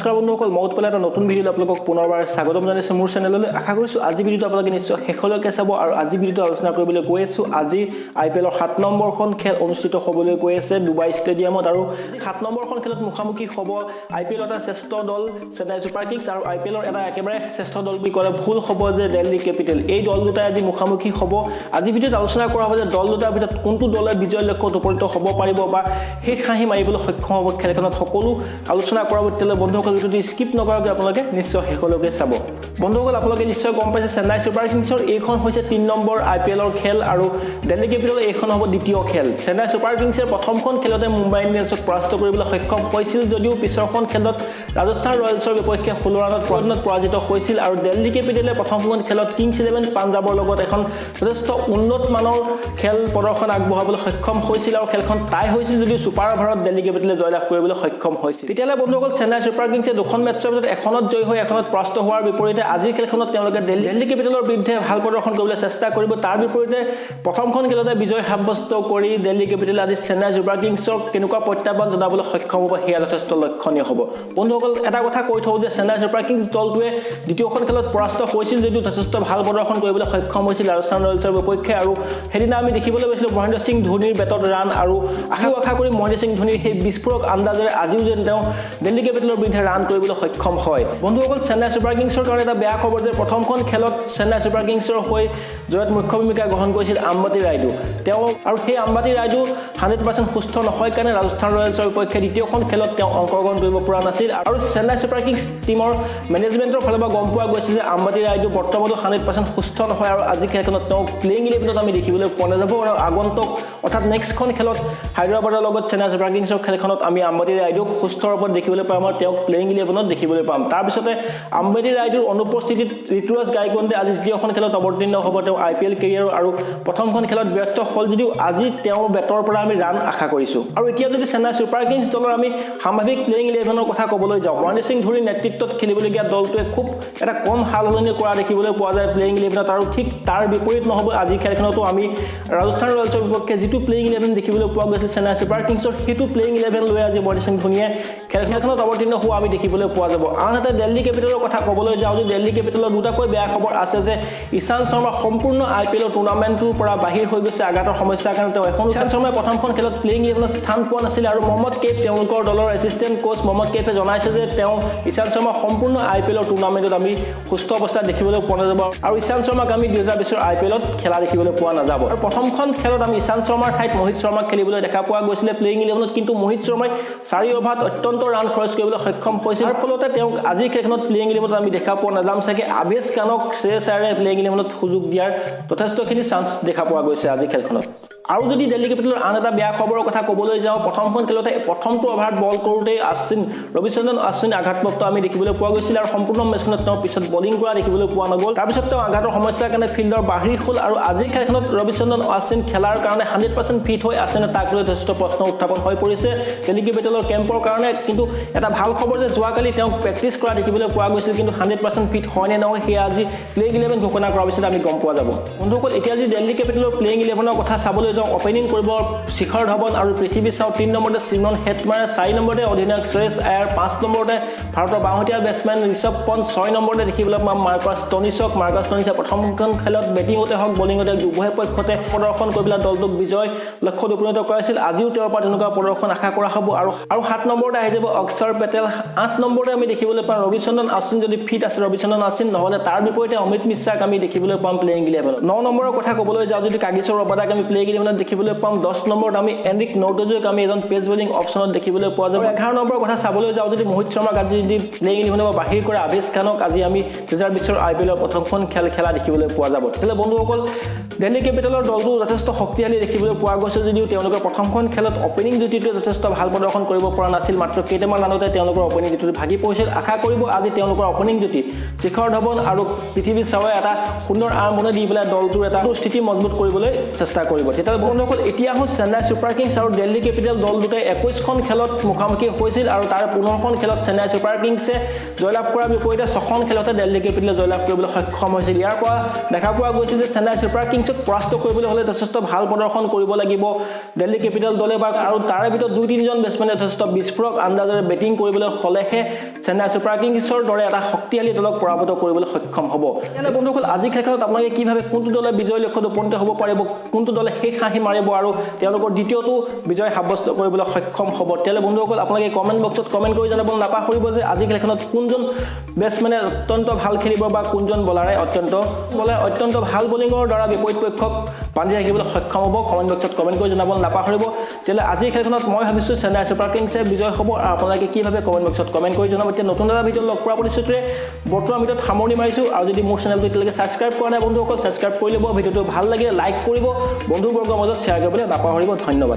নমস্কাৰ বন্ধুসকল, মই উৎপলে এটা নতুন ভিডিঅ'ত আপোনালোকক পুনৰবাৰ স্বাগতম জনাইছোঁ মোৰ চেনেললৈ। আশা কৰিছোঁ আজি ভিডিঅ'টো আপোনালোকে নিশ্চয় শেষলৈকে চাব। আৰু আজি ভিডিঅ'টো আলোচনা কৰিবলৈ গৈ আছোঁ, আজি আই পি এলৰ 7 নম্বৰখন খেল অনুষ্ঠিত হ'বলৈ গৈ আছে ডুবাই ষ্টেডিয়ামত। আৰু 7 নম্বৰখন খেলত মুখামুখি হ'ব আই পি এলৰ এটা শ্ৰেষ্ঠ দল চেন্নাই ছুপাৰ কিংছ আৰু আই পি এলৰ এটা একেবাৰে শ্ৰেষ্ঠ দল বুলি ক'লে ভুল হ'ব যে দিল্লী কেপিটেল। এই দল দুটাই আজি মুখামুখি হ'ব। আজি ভিডিঅ'ত আলোচনা কৰা হ'ব যে দল দুটাৰ ভিতৰত কোনটো দলে বিজয় লক্ষ্যত উপনীত হ'ব পাৰিব বা শেষ হাঁহি মাৰিবলৈ সক্ষম হ'ব খেলখনত, সকলো আলোচনা কৰা হ'ব। তেতিয়াহ'লে বন্ধুসকল, ভিডিঅ'টো স্কিপ নকৰাকৈ আপোনালোকে নিশ্চয় শেষলৈকে চাব। বন্ধুসকল, আপোনালোকে নিশ্চয় গম পাইছে, চেন্নাই ছুপাৰ কিংছৰ এইখন হৈছে 3 নম্বৰ আই পি এলৰ খেল আৰু দিল্লী কেপিটেলৰ এইখন হ'ব দ্বিতীয় খেল। চেন্নাই ছুপাৰ কিংছে প্ৰথমখন খেলতে মুম্বাই ইণ্ডিয়ানছক পৰাস্ত কৰিবলৈ সক্ষম হৈছিল যদিও পিছৰখন খেলত ৰাজস্থান ৰয়েলছৰ বিপক্ষে 16 ৰানত পৰাজিত হৈছিল। আৰু দিল্লী কেপিটেলে প্ৰথমখন খেলত কিংছ ইলেভেন পাঞ্জাৱৰ লগত এখন যথেষ্ট উন্নত মানৰ খেল প্ৰদৰ্শন আগবঢ়াবলৈ সক্ষম হৈছিল আৰু খেলখন টাই হৈছিল যদিও ছুপাৰ অভাৰত দিল্লী কেপিটেলে জয়লাভ কৰিবলৈ সক্ষম হৈছিল। তেতিয়াহ'লে বন্ধুসকল, চেন্নাই ছুপাৰ কিংছে দুখন মেটছৰ ভিতৰত এখনত জয়ী হৈ এখনত পৰাস্ত হোৱাৰ বিপৰীতে আজিৰ খেলখনত তেওঁলোকে দিল্লী কেপিটেলৰ বিৰুদ্ধে ভাল প্ৰদৰ্শন কৰিবলৈ চেষ্টা কৰিব। তাৰ বিপৰীতে প্ৰথমখন খেলতে বিজয় সাব্যস্ত কৰি দিল্লী কেপিটেলে আজি চেন্নাই ছুপাৰ কিংছক কেনেকুৱা প্ৰত্যাহ্বান জনাবলৈ সক্ষম হ'ব, সেয়া যথেষ্ট লক্ষণীয় হ'ব। বন্ধুসকল, এটা কথা কৈ থওঁ যে চেন্নাই ছুপাৰ কিংছ দলটোৱে দ্বিতীয়খন খেলত পৰাস্ত হৈছিল যদিও যথেষ্ট ভাল প্ৰদৰ্শন কৰিবলৈ সক্ষম হৈছিল ৰাজস্থান ৰয়েলছৰ বিপক্ষে। আৰু সেইদিনা আমি দেখিবলৈ পাইছিলোঁ মহেন্দ্ৰ সিং ধোনীৰ বেটত ৰান। আৰু আশা কৰি মহেন্দ্ৰ সিং ধোনীৰ সেই বিস্ফোৰক আন্দাজেৰে আজিও যেন তেওঁ দিল্লী কেপিটেলৰ বিৰুদ্ধে ৰান কৰিবলৈ সক্ষম হয়। বন্ধুসকল, চেন্নাই ছুপাৰ কিংছৰ কাৰণে এটা বেয়া খবৰ যে প্ৰথমখন খেলত চেন্নাই ছুপাৰ কিংছৰ হৈ জয়ত মুখ্য ভূমিকা গ্ৰহণ কৰিছিল আম্বাতি ৰায়ডু। তেওঁ আৰু সেই আম্বাতি ৰায়ডু 100% সুস্থ নহয় কাৰণে ৰাজস্থান ৰয়েলছৰ বিপক্ষে দ্বিতীয়খন খেলত তেওঁ অংশগ্ৰহণ কৰিব পৰা নাছিল। আৰু চেন্নাই ছুপাৰ কিংছ টীমৰ মেনেজমেণ্টৰ ফালৰ পৰা গম পোৱা গৈছে যে আম্বাতি ৰায়ডু বৰ্তমানো 100% সুস্থ নহয় আৰু আজি খেলখনত তেওঁ প্লেয়িং ইলেভেনত আমি দেখিবলৈ পোৱা নাযাব। আৰু আগন্তুক অৰ্থাৎ নেক্সটখন খেলত, হায়দৰাবাদৰ লগত চেন্নাই ছুপাৰ কিংছৰ খেলখনত আমি আম্বাতি ৰায়ডুক সুস্থ ৰূপত দেখিবলৈ পাম আৰু তেওঁক প্লেয়িং ইলেভেনত দেখিবলৈ পাম। তাৰপিছতে আম্বাতি ৰায়ডুৰ অনুপস্থিতিত ঋতুৰাজ গায়কোৱাডে আজি দ্বিতীয়খন খেলত অৱতীৰ্ণ হ'ব তেওঁ আই পি এল কেৰিয়াৰৰ। আৰু প্ৰথমখন খেলত ব্যৰ্থ হ'ল যদিও আজি তেওঁৰ বেটৰ পৰা আমি ৰান আশা কৰিছোঁ। আৰু এতিয়া যদি চেন্নাই ছুপাৰ কিংছ দলৰ আমি সাম্ভাৱিক প্লেয়িং ইলেভেনৰ কথা ক'বলৈ যাওঁ, মহেন্দ্ৰ সিং ধোনীৰ নেতৃত্বত খেলিবলগীয়া দলটোৱে খুব এটা কম সাল সলনি কৰা দেখিবলৈ পোৱা যায় প্লেয়িং ইলেভেনত। আৰু ঠিক তাৰ বিপৰীত নহ'ব আজি খেলখনতো। আমি ৰাজস্থান ৰয়েলছৰ বিপক্ষে যিটো প্লেয়িং ইলেভেন দেখিবলৈ পোৱা গৈছিল চেন্নাই ছুপাৰ কিংছৰ, সেইটো প্লেয়িং ইলেভেন লৈ আজি মহেন্দ্ৰ সিং ধোনীয়ে খেলখনত অৱতীৰ্ণ হোৱা আমি দেখিবলৈ পোৱা যাব। আনহাতে দিল্লী কেপিটেলৰ কথা ক'বলৈ যাওঁ যে দিল্লী কেপিটেলৰ দুটাকৈ বেয়া খবৰ আছে যে ঈশান্ত শৰ্মা সম্পূৰ্ণ আই পি এলৰ টুৰ্ণামেণ্টটোৰ পৰা বাহিৰ হৈ গৈছে আঘাতৰ সমস্যাৰ কাৰণে। তেওঁ এখন ঈশান্ত শৰ্মাই প্ৰথমখন খেলত প্লেয়িং ইলেভেনত স্থান পোৱা নাছিলে। আৰু মহম্মদ কেইফ, তেওঁলোকৰ দলৰ এছিষ্টেণ্ট কোচ মহম্মদ কেইফে জনাইছে যে তেওঁ ঈশান্ত শৰ্মা সম্পূৰ্ণ আই পি এলৰ টুৰ্ণামেণ্টত আমি সুস্থ অৱস্থাত দেখিবলৈ পোৱা নাযাব আৰু ঈশান্ত শৰ্মাক আমি 2020ৰ আই পি এলত খেলা দেখিবলৈ পোৱা নাযাব। আৰু প্ৰথমখন খেলত আমি ঈশান্ত শৰ্মাৰ ঠাইত মোহিত শৰ্মাক খেলিবলৈ দেখা পোৱা গৈছিলে প্লেয়িং ইলেভেনত। কিন্তু মোহিত শৰ্মাই 4 অভাৰত অত্যন্ত ৰান খৰচ কৰিবলৈ সক্ষম হৈছিল। তাৰ ফলতে তেওঁক আজিৰ খেলখনত প্লেয়িং ইলেভেনত আমি দেখা পোৱা নাযাম চাগে। আবেশ খানক শ্ৰেয়স আয়াৰে প্লেয়িং ইলেভেনত সুযোগ দিয়াৰ যথেষ্টখিনি চান্স দেখা পোৱা গৈছে আজিৰ খেলখনত। আৰু যদি দিল্লী কেপিটেলৰ আন এটা বেয়া খবৰৰ কথা ক'বলৈ যাওঁ, প্ৰথমখন খেলতে প্ৰথমটো অভাৰত বল কৰোঁতেই ৰবিচন্দ্ৰন অশ্বিন আঘাতপ্ৰাপ্ত আমি দেখিবলৈ পোৱা গৈছিল আৰু সম্পূৰ্ণ মেচখনত তেওঁ পিছত বলিং কৰা দেখিবলৈ পোৱা নগ'ল। তাৰপিছত তেওঁ আঘাতৰ সমস্যাৰ কাৰণে ফিল্ডৰ বাহিৰ হ'ল। আৰু আজিৰ খেলখনত ৰবিচন্দ্ৰন অশ্বিন খেলাৰ কাৰণে 100% ফিট হৈ আছে নে, তাক লৈ যথেষ্ট প্ৰশ্ন উত্থাপন হৈ পৰিছে দিল্লী কেপিটেলৰ কেম্পৰ কাৰণে। কিন্তু এটা ভাল খবৰ যে যোৱাকালি তেওঁক প্ৰেক্টিছ কৰা দেখিবলৈ পোৱা গৈছিল। কিন্তু 100% ফিট হয় নে নহয়, সেয়া আজি প্লেয়িং ইলেভেন ঘোষণা কৰাৰ পিছত আমি গম পোৱা যাব। বন্ধুসকল, এতিয়া যদি দিল্লী কেপিটেলৰ প্লেয়িং ইলেভেনৰ কথা চাবলৈ যাওঁ, অপেনিং কৰিব শিখৰ ধৱন আৰু পৃথ্বী শ্বাও, 3 নম্বৰতে চিমৰন হেটমাৰে, 4 নম্বৰতে অধিনায়ক শ্ৰেয়স আয়াৰ, 5 নম্বৰতে ভাৰতৰ বাওঁহতীয়া বেটছমেন ঋষভ পন্ত, 6 নম্বৰতে দেখিবলৈ পাম মাৰ্কাছ ষ্টনিছক। মাৰ্কাছ ষ্টনিছে প্ৰথমখন খেলত বেটিঙতে হওক, বলিঙতে হওক, উভয় পক্ষতে প্ৰদৰ্শন কৰি পেলাই দলটোক বিজয় লক্ষ্যত উপনীত কৰাইছিল। আজিও তেওঁৰ পৰা তেনেকুৱা প্ৰদৰ্শন আশা কৰা হ'ব। আৰু 7 নম্বৰতে আহি যাব অক্ষৰ পেটেল। 8 নম্বৰতে আমি দেখিবলৈ পাম ৰবিচন্দ্ৰন অশ্বিন, যদি ফিট আছে ৰবিচন্দ্ৰন অশ্বিন, নহ'লে তাৰ বিপৰীতে অমিত মিশ্ৰাক আমি দেখিবলৈ পাম প্লেয়িং ইলেভেনত। 9 নম্বৰৰ কথা ক'বলৈ যাওঁ যদি কাগিছৰ ৰবাদাক আমি প্লেয়িং ইলেভেনত দেখিবলৈ পাম। 10 নম্বৰত আমি এনৰিক নৰ্টজক আমি এজন পেচ বলিং অপশ্যনত দেখিবলৈ পোৱা যাব। 11 নম্বৰৰ কথা চাবলৈ যাওঁ যদি মোহিত শৰ্মাক আজি যদি প্লেয়িং ইলেভেনৰ পৰা বাহিৰ কৰে, আবেশ খানক আজি আমি 2020ৰ আই পি এলৰ প্ৰথমখন খেল খেলা দেখিবলৈ পোৱা যাব। তেতিয়াহ'লে বন্ধুসকল, দিল্লী কেপিটেলৰ দলটো যথেষ্ট শক্তিশালী দেখিবলৈ পোৱা গৈছে যদিও তেওঁলোকৰ প্ৰথমখন খেলত অপেনিং জুটিটোৱে যথেষ্ট ভাল প্ৰদৰ্শন কৰিব পৰা নাছিল। মাত্ৰ কেইটামান ৰানতে তেওঁলোকৰ অপেনিং জুটিটো ভাগি পৰিছিল। আশা কৰিব আজি তেওঁলোকৰ অপেনিং জুটি শিখৰ ধৱন আৰু পৃথ্বী শ্বাৱে এটা সুন্দৰ আৰম্ভণি দি পেলাই দলটোৰ এটা স্থিতি মজবুত কৰিবলৈ চেষ্টা কৰিব। তেতিয়াহ'লে তেতিয়াহ'লে বন্ধুসকল, এতিয়া আহোঁ চেন্নাই ছুপাৰ কিংছ আৰু দিল্লী কেপিটেল দল দুটাই 21খন খেলত মুখামুখি হৈছিল আৰু তাৰ 15খন খেলত চেন্নাই ছুপাৰ কিংছে জয়লাভ কৰাৰ বিপৰীতে 6খন খেলতে দিল্লী কেপিটেলে জয়লাভ কৰিবলৈ সক্ষম হৈছিল। ইয়াৰ পৰা দেখা পোৱা গৈছে যে চেন্নাই ছুপাৰ কিংছক পৰাস্ত কৰিবলৈ হ'লে যথেষ্ট ভাল প্ৰদৰ্শন কৰিব লাগিব দিল্লী কেপিটেল দলে বা আৰু তাৰে ভিতৰত দুই তিনিজন বেটছমেনে যথেষ্ট বিস্ফোৰক আন্দাজেৰে বেটিং কৰিবলৈ হ'লেহে চেন্নাই ছুপাৰ কিংছৰ দৰে এটা শক্তিশালী দলক পৰাভূত কৰিবলৈ সক্ষম হ'ব। তেতিয়াহ'লে বন্ধুসকল, আজি খেলখনত আপোনালোকে কি ভাবে, কোনটো দলে বিজয় লক্ষ্যত উপনীত হ'ব পাৰিব, কোনটো দলে শেষ হাঁহি মাৰিব আৰু তেওঁলোকৰ দ্বিতীয়টো বিজয় সাব্যস্ত কৰিবলৈ সক্ষম হ'ব? তেতিয়াহ'লে বন্ধুসকল, আপোনালোকে কমেণ্ট বক্সত কমেণ্ট কৰি জনাব নাপাহৰিব যে আজি খেলখনত কোনজন বেটছমেনে অত্যন্ত ভাল খেলিব বা কোনজন বলাৰে অত্যন্ত ভাল বলিঙৰ দ্বাৰা বিপৰীত পক্ষক বান্ধি ৰাখিবলৈ সক্ষম হ'ব। কমেণ্ট বক্সত কমেণ্ট কৰি জনাব নাপাহৰিব। তেতিয়াহ'লে আজিৰ খেলখনত মই ভাবিছোঁ চেন্নাই ছুপাৰ কিংছে বিজয় হ'ব আৰু আপোনালোকে কি ভাবে কমেণ্ট বক্সত কমেণ্ট কৰি জনাব। এতিয়া নতুন এটা ভিডিঅ' লগ কৰাৰ প্ৰতিশ্ৰুতিৰে বৰ্তমান ভিডিঅ'ত সামৰণি মাৰিছোঁ। আৰু যদি মোৰ চেনেলটো এতিয়ালৈকে ছাবস্ক্ৰাইব কৰা নাই বন্ধুসকল, ছাবস্ক্ৰাইব কৰি ল'ব। ভিডিঅ'টো ভাল লাগিলে লাইক কৰিব, বন্ধুবৰ্গৰ মাজত শ্বেয়াৰ কৰিবলৈ নাপাহৰিব। ধন্যবাদ।